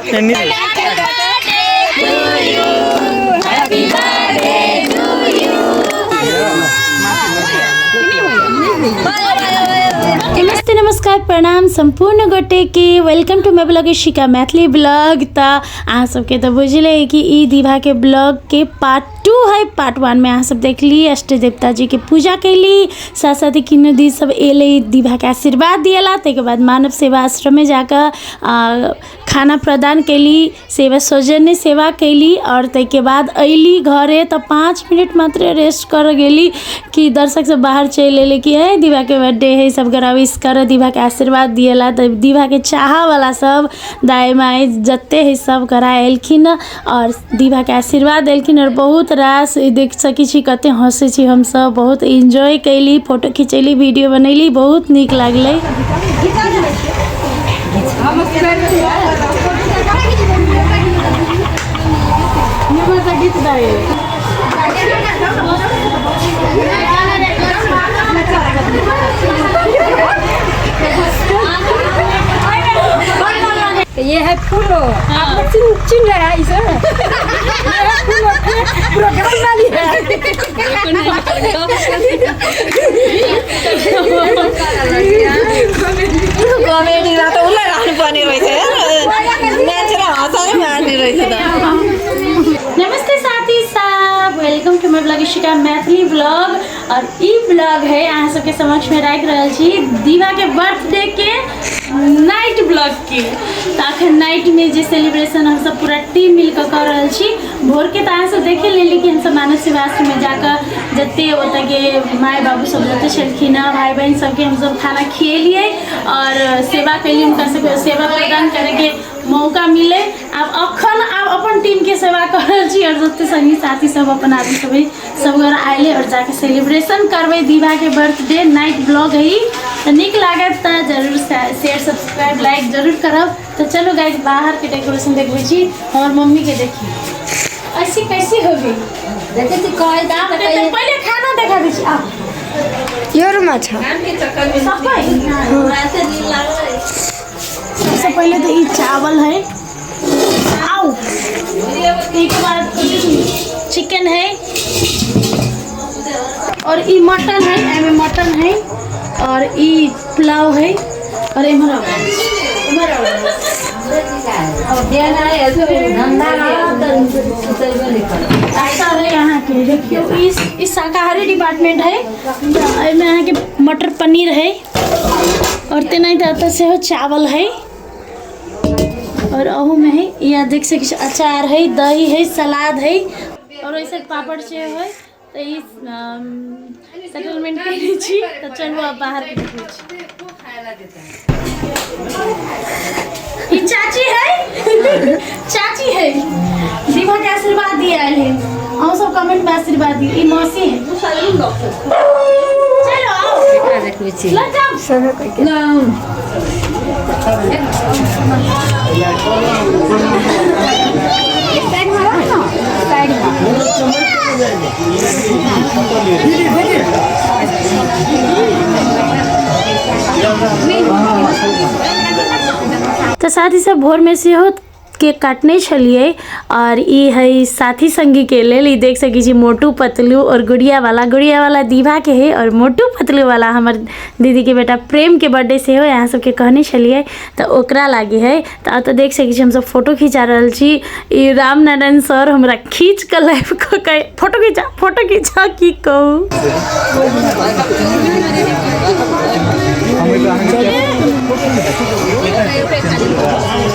नमस्ते नमस्कार प्रणाम सम्पूर्ण गोटे के welcome to my blog Shikha Maithili blog. तऽ अहाँ सबके तऽ बुझले कि ई दीभाके ब्लॉग के पार्ट 2 है। पार्ट 1 में अहाँ सब देखली अष्ट देवता जी के पूजा कैली, साथ साथ किन्नर दी सब एलै दीभाके आशीर्वाद दियला। ताहिके बाद मानव सेवा आश्रम में जाकऽ खाना प्रदान कैली, सेवा सौजन्य सेवा कैली और ताहिके बाद अयली घरे। तऽ 5 मिनट मात्र रेस्ट करऽ गेली कि दर्शक सब बाहर चलि अयलै कि हे दीभाके बर्थडे है, सब गोरा विश करऽ, दीभाके आशीर्वाद दियला। तऽ दीभाके चाहऽवला सब दाइ माइ जते है सब गोरा एलखिन और दीभाके आशीर्वाद देलखिन। और बहुत रास देख सकै छी कते हँसै छी हमसब, बहुत एन्जॉय कैली, फोटो खिचैली, वीडियो बनैली, बहुत नीक लागलै। ये है फूलो, आप लोग चिन चिन रहे हैं इसे। ये है फूलो, प्रोग्राम वाली है। कमेडीमा त उसलाई राख्नुपर्ने रहेछ, मान्छेलाई हँसाउनै मार्ने रहेछ त। नमस्ते साथी साहब, welcome to my blog Ishika Maithili blog. और ई ब्लॉग है अहाँ सबके समक्ष में राखि रहल छी दीवा के बर्थडे के नाइट ब्लॉग के। तऽ अखन नाइट में जे सेलिब्रेशन हम सब पूरा टीम मिलकर कऽ रहल छी। भोर के तऽ अहाँ सब देखे लेली कि हमसब मानव सेवा आश्रम में जाकऽ जते ओतऽ के माय बाबू सब जते छलखिन हँ, भाई बहन सबके हमसब खाना खिएलियै और सेवा कैलियै, हुनका सबके सेवा प्रदान करैके मौका मिले। आब अखन आब अपन टीम के सेवा कर रहल छी और जते संगी साथी सब अपन आदमी सब है सब गोरा आयले और जाके सेलिब्रेशन करबै दीवा के बर्थडे नाइट ब्लॉग है। तऽ नीक लागत तऽ जरूर शेयर सब्सक्राइब लाइक जरूर करब। तऽ चलू गाइस बाहर के डेकोरेशन देखबै छी, हमर मम्मी के देखी ऐसी कैसी हो गई। देखै छी कहै छी तऽ पहिले खाना देखा दै छी। आब यो रूम छ सबै सबसे पहिले तऽ ई चावल है, आउ ताहिके बाद चिकन है और ई मटन है, एहिमे मटन है और ई पुलाव है और एम्हर आउ, एम्हर आउ। ऐसा है अहाँके देखियौ ई शाकाहारी डिपार्टमेंट है। एहिमे अहाँके मटर पनीर है और तेनाहिते एतऽ सेहो चावल है और अहूमे है। यहाँ देख सकै छी अचार है, दही है, सलाद है और वैसे पापड़ सेहो है। तऽ ई सेटलमेंट कयने छी। तऽ चलू आब बाहर के देखै छी। ई चाची है, चाची है, दीवा के आशीर्वाद दिए आयल है। अहूँ सब कमेंट में आशीर्वाद दिए। ई मौसी है। चलो आओ लग जाओ। तऽ साथी सब भोर में सेहो केक काटने छलियै और ई है साथी संगी के लेल। ई देख सकै छी मोटू पतलू और गुड़िया वाला, गुड़िया वाला दीभा के है और मोटू पतलू वाला हमर दीदी के बेटा प्रेम के बर्थडे सेहो अहाँ सबके कहने छलियै तऽ ओकरा लागी है। तऽ एतऽ देख सकै छी हमसब फोटो खिंचा रहल छी। ई राम नारायण सर हमरा खींच कऽ लाइव कऽ के फोटो खिंचा फोटो खिंचा की कहू।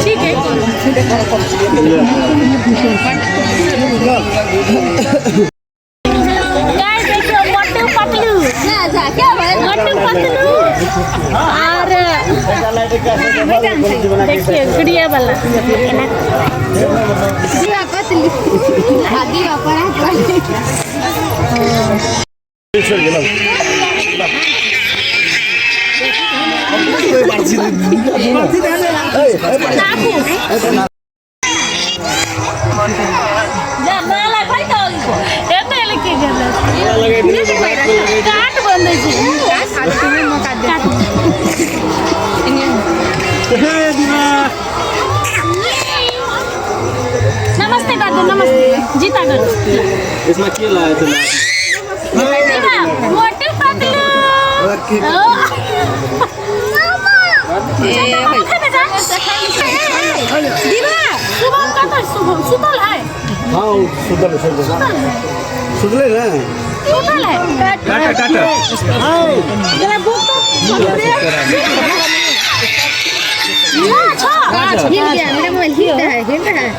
ठीक है। गाइस देखियो मोटू पतलू, मोटू पतलू और देखियो गुड़िया वाला। काट बंदै छै। नमस्ते कर दो, नमस्ते जीता कर दो। इसमें के लाए थे? दीवा, मोटू पतलू। ओ। शुभम कतऽ? शुभम सुतल है? हाँ, सुतल सुतल सुतले ना। सुतल है। टाटा टाटा। ना छ। हिल गया मेरा मोबाइल, हिलता है, हिलता है।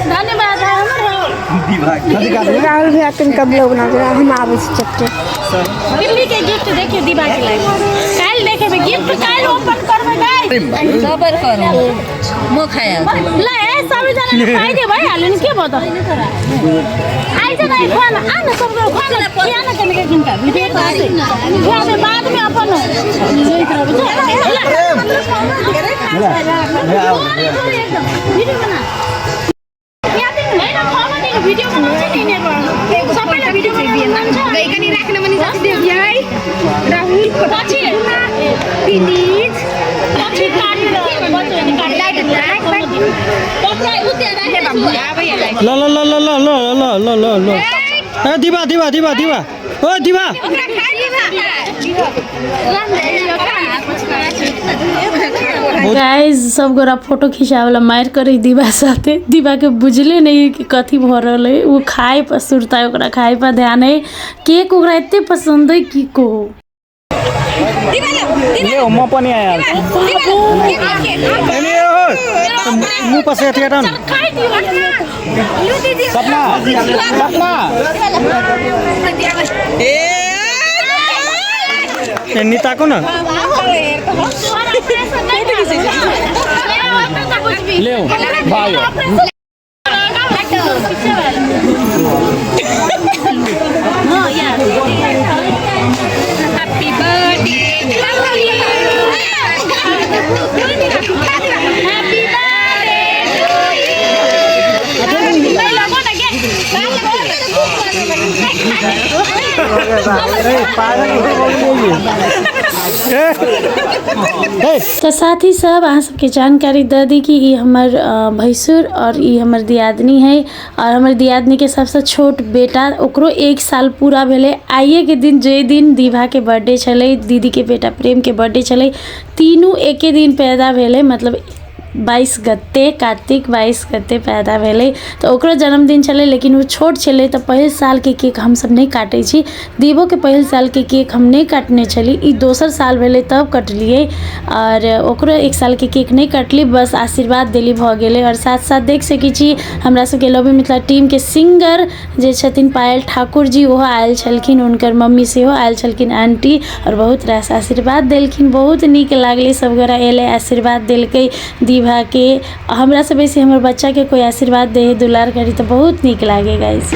धन्यवाद है हमर हो। राहुल भैया तुम कब लोग ना हम आबै छी चट्टे। दिल्ली के गिफ्ट देखियो दीवा के लाइफ काल्हि देखेबै गिफ्ट, काल्हि ओपन करबै गाइस। सबर करू, म खाइहाल्छु। ल ए सबैजना खाइ दे, भइहाल्यो नि, के भयो त? आइज न, खुवा न, आ न, सबको खुवा न, खिया न, कनिका किनका भिडियो त आउँदै खुवा दे, बादमे अपन लैत रहबै। ल भिडियो बना, भिडियो बनाउँछ नि यिनीहरू, सबैलाई भिडियो बनाउनु मन छ। कनि राख्न पनि सक्दियो है राहुल। पछि प्लिज। पछि काटेर बच्यो भने काटेर। ल ल ल ल ल ल ल ल ल ल ए दिवा दिवा दिवा दिवा ओ दिवा। गाइज सब गोरा फोटो खिंचावेला मारि करे दीवा साथे। दीवा के बुझले नहीं कि कथी भऽ रहल है, ओ खाए पर सुरता है, ओकरा खाए पर ध्यान है, केक ओकरा एते पसंद है की कहू। ले म पनि आइहाल्छु। मुँह पसेको थिएन। सपना सपना ए निताको न ले भाइ। Happy birthday, happy birthday to you. तऽ साथी सब अहाँ सबके जानकारी दऽ दी कि ई हमर भैंसुर और ई हमर दियादनी है, और हमर दियादनी के सबसँ छोट बेटा ओकरो 1 साल पूरा भेलै आइए के दिन, जे दिन दीभा के बर्थडे छलै, दीदी के बेटा प्रेम के बर्थडे छलै, तीनू एके दिन पैदा भेलै, मतलब 22 गते, कार्तिक 22 गते पैदा भेलै, तऽ ओकरो जन्मदिन छलै, लेकिन ओ छोट छलै तऽ पहिल सालके केक हमसब नहि काटै छी। दीवोके पहिल सालके केक हम नहि काटने छली, ई दोसर साल भेलै तब कटलियै, और ओकरो 1 सालके केक नहि कटली, बस आशीर्वाद देली भऽ गेलै। और साथ साथ देख सकै छी हमरा सबके लव you Mithila टीमके सिंगर जे छथिन पायल ठाकुर जी, ओहो आयल छलखिन, हुनकर मम्मी सेहो आयल छलखिन आंटी, और बहुत रास आशीर्वाद देलखिन, बहुत नीक लागलै, सब गोरा एलै आशीर्वाद देलकै दीभा के। हमरा से बेसी हमर बच्चा के कोई आशीर्वाद दे दुलार करी तो बहुत नीक लागे गाइस।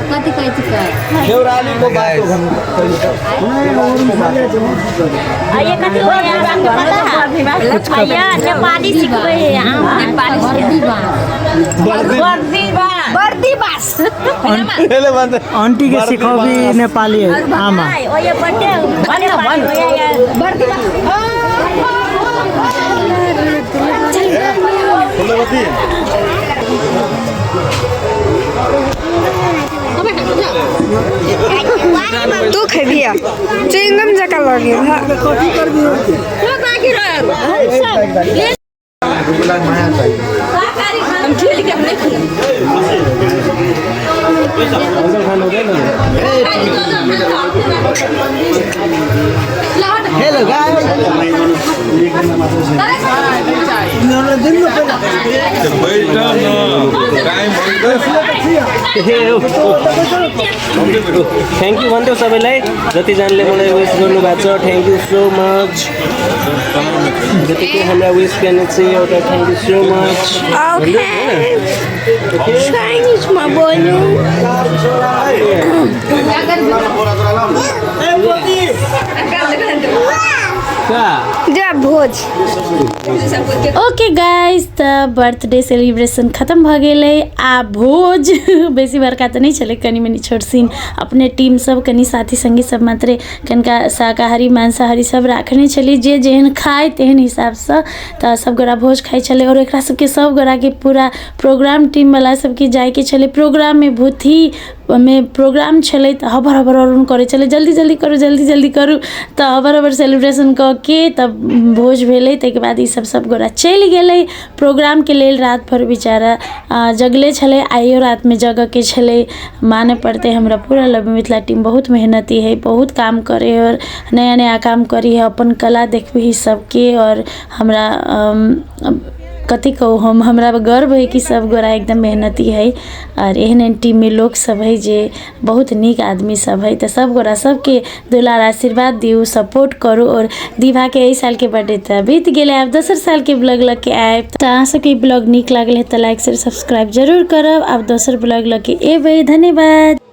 कति कहै छी? देउरालीको बाटो भन्नु। ये कथी हो यार, आपके पता है? भैया नेपाली सिखबै है, नेपाली। बर्दीबास। आंटी के सिखौबी नेपाली आमा। तू खेबिया चुइंगम जका लगे। Thank you भन्थ्यौ सबैलाई, जतिजनाले मलाई विस गर्नुभएको छ, thank you so much. जतिको हामीलाई विस गर्ने चाहिँ एउटा thank you so much. Okay, चाइनिजमा बोल्नु। जा भोज। ओके गाइस, तऽ बर्थडे सेलिब्रेशन खत्म भऽ गेलै आ भोज बेसी बड़का तऽ नहि छलै, कनि मनि छोट सिन अपने टीम सब कनि साथी संगी सब मात्रे कनिका शाकाहारी मांसाहारी सब राखने छलियै, जे जेहन खाय तेहन हिसाबसँ। तऽ सब गोरा भोज खाइ छलै आओर एकरा सबके सब गोराके पूरा प्रोग्राम टीम वाला सबके जाइके छलै प्रोग्राममे, भूथी मे प्रोग्राम छलै। तऽ हबर हबर अरुण करै छलै, जल्दी जल्दी करू, जल्दी जल्दी करू। तऽ हबर हबर सेलिब्रेशन कऽ के तब भोज भेलै। ताहिके बाद ईसब सब गोरा चलि गेलै प्रोग्रामके लेल। राति भरि बेचारा जगले छलै, आइयो रातिमे जगऽके छलै। मानऽ पड़तै हमरा पूरा लव मिथिला टीम बहुत मेहनती है, बहुत काम करे है और नया नया काम करी है, अपन कला देखबी सबके। और हमरा कथी कहू हम, हमरा गर्व है कि सब गोरा एकदम मेहनती है और एहन एहन टीममे लोक सब है जे बहुत नीक आदमी सब है। तऽ सब गोरा सबके दुलार आशीर्वाद दियौ, सपोर्ट करू। और दीभाके एहि सालके बर्थडे तऽ बीत गेलै, आब दोसर सालके ब्लॉग लऽ के आयब। तऽ अहाँ सबके ई ब्लॉग नीक लागल है तऽ लाइक शेयर सब्सक्राइब जरूर करब। आब दोसर ब्लॉग लऽ के एबै। धन्यवाद।